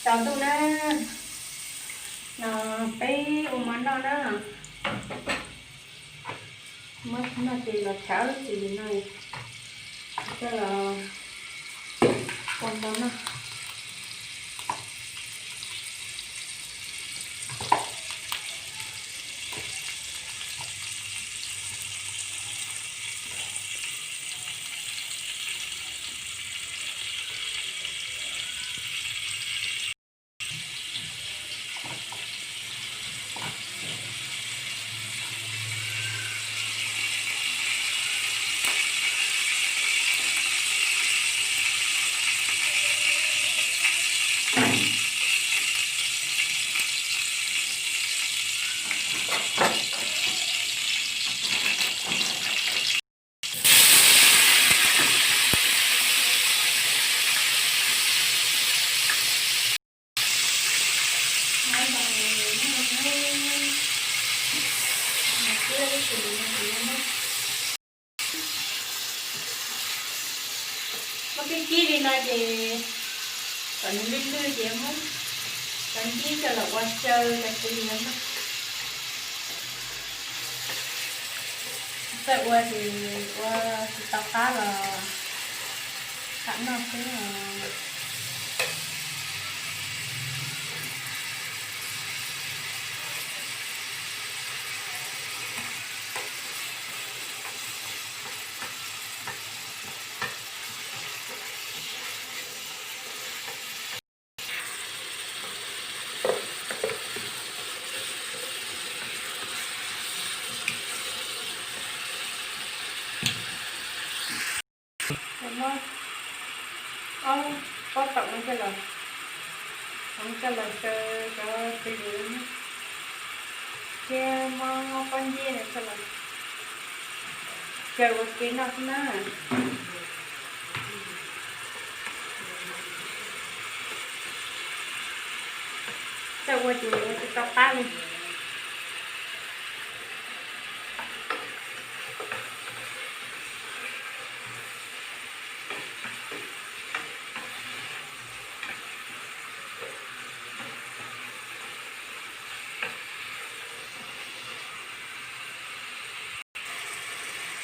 Tsaus ntuj na, no peb ua mov noj na. Muab noj ces los tshawb tis no, coj los ua mov noj. Muab kib kib li no ces kom nws lwj lwj ces muab cov ncib coj los ua xyaw cov txiv li no. Txawj ua ces ua tsis tau qab los tham noj xwb. Muab ob pob taum no coj los, coj los xyaw cov txiv li no, thiab muab pob ncib no coj los xyaw ua ke noj xwb na. Txawj ua ces ua tsis tau qab li.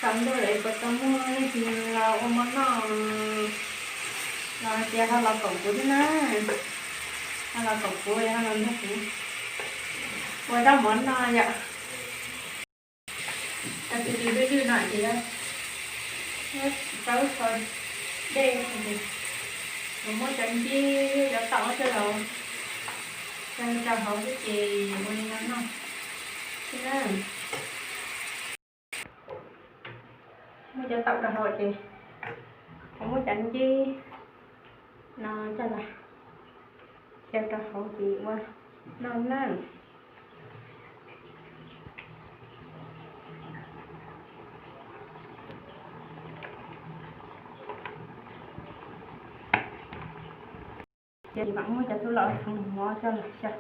Tsaus ntuj lawm puas tau muaj leej twg los ua mov noj los hais tias ho los koom kuv thiab na. Ho los koom kuv, ho los nrog kuv ua zaub mov noj yom. Cov txiv lwj lwj no ces muab rau kho dej, muab cov ncib cov taum coj los rau hauv xwb ces ua li no noj xwb na. Muab cov taum rau hauv ces muab cov ncib no coj los xyaw rau hauv ces ua noj na. Ces vam muab cov tub los txhoov mov coj los xyaw.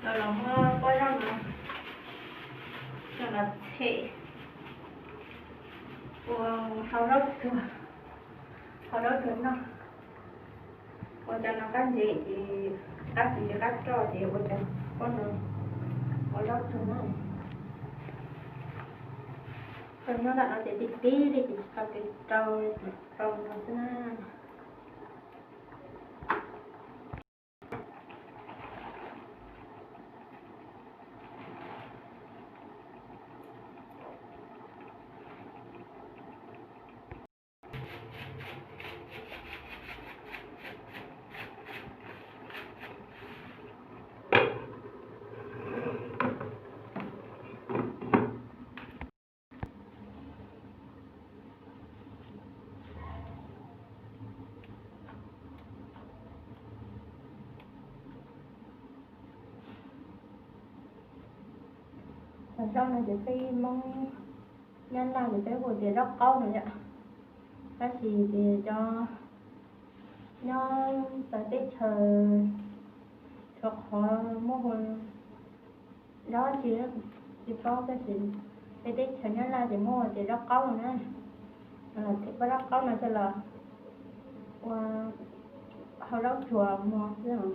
Los muab pob zaub no coj los tshem ua hau zaub tuag, hau zaub tuag noj. Ua cov no qab ntsev ces qab tsis qab roj ces ua cov pob no ua zaub tuag noj. Koj nyob nram no ces tib tib li ces tsis tau kev rau, rau no xwb na. Cov zaub no ces peb Hmoob Nyab Laj ces peb hu tias zaub qaub no yom. Tab sis ces cov nyob txawv teb chaws tshuav qhov muab hu zaub tsis, tsis paub, tab sis peb teb chaws Nyab Laj ces muab hu tias zaub qaub no na. Los thiaj pab zaub qaub no coj los ua hau zaub tsuag mov xwb.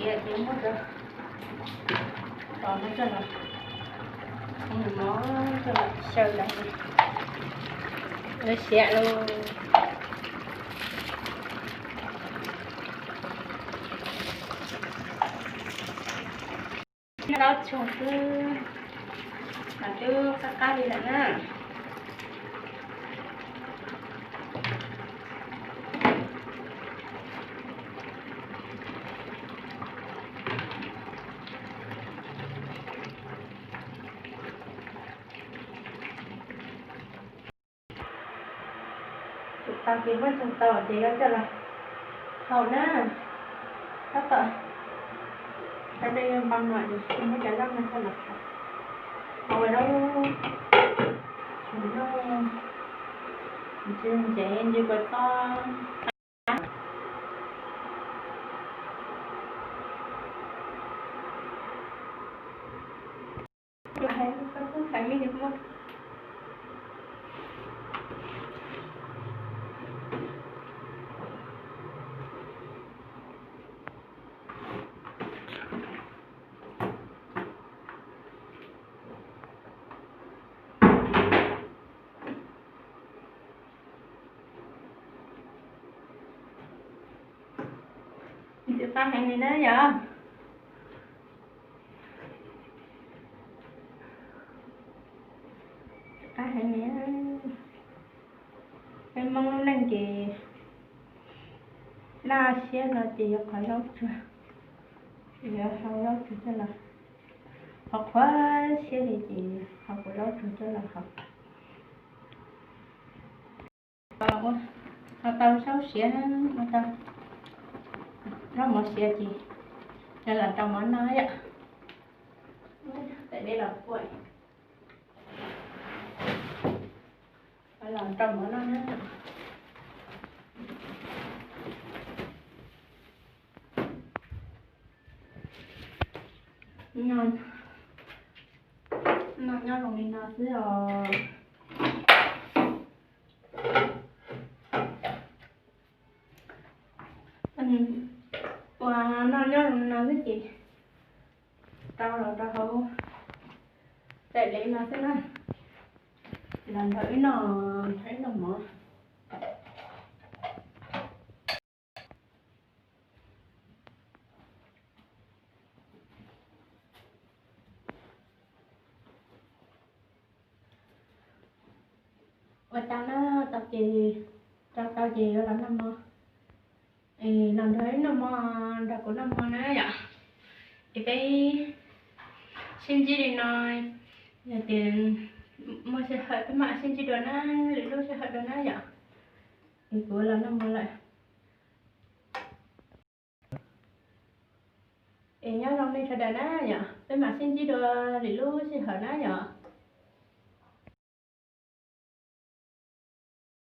Siav ces muab cov tos no coj los, mov coj los xyaw ntawd, siav lawm. Zaub tsuag xwb mas twb qab qab li lawm na. Tau ces muab tsuag tau ces yuav coj los hau na. Tab tom rau dej npau no ces muab cov zaub no coj los hau, hau ua zaub, zaub ntse ntse kua txob. Ntxim qab heev li na yom. Qab heev li. Peb Hmoob lub neej ces laj siab no ces yuav qhov zaub tsuag, yuav hau zaub tsuag coj los, qhov qhuav siab li ces hau kuv zaub tsuag coj los hau. Ua tau zaub siav, ua tau zaub mov siav ces coj los rau mov noj yom. Tais dej los puaj, los rau mov noj na. Noj nyob zoo li no xwb os. Ua noj nyob zoo li no xwb ces rau los rau hauv txaij lev no xwb na. Los nrog wb noj, nrog wb noj mov. Ua tau na, tau ces, rau tau ces yuav los noj mov. Es los nrog wb noj mov, nrog kuv noj mov na yom. Es peb sib ntsib li no, yog tias muaj sij hawm peb mam sib ntsib dua na, lwm lub sij hawm dua na yom. Es kuv los noj mov lawm. Es nyob zoo nej sawv daws na yom, peb mam sib ntsib dua lwm lub sij hawm na yom.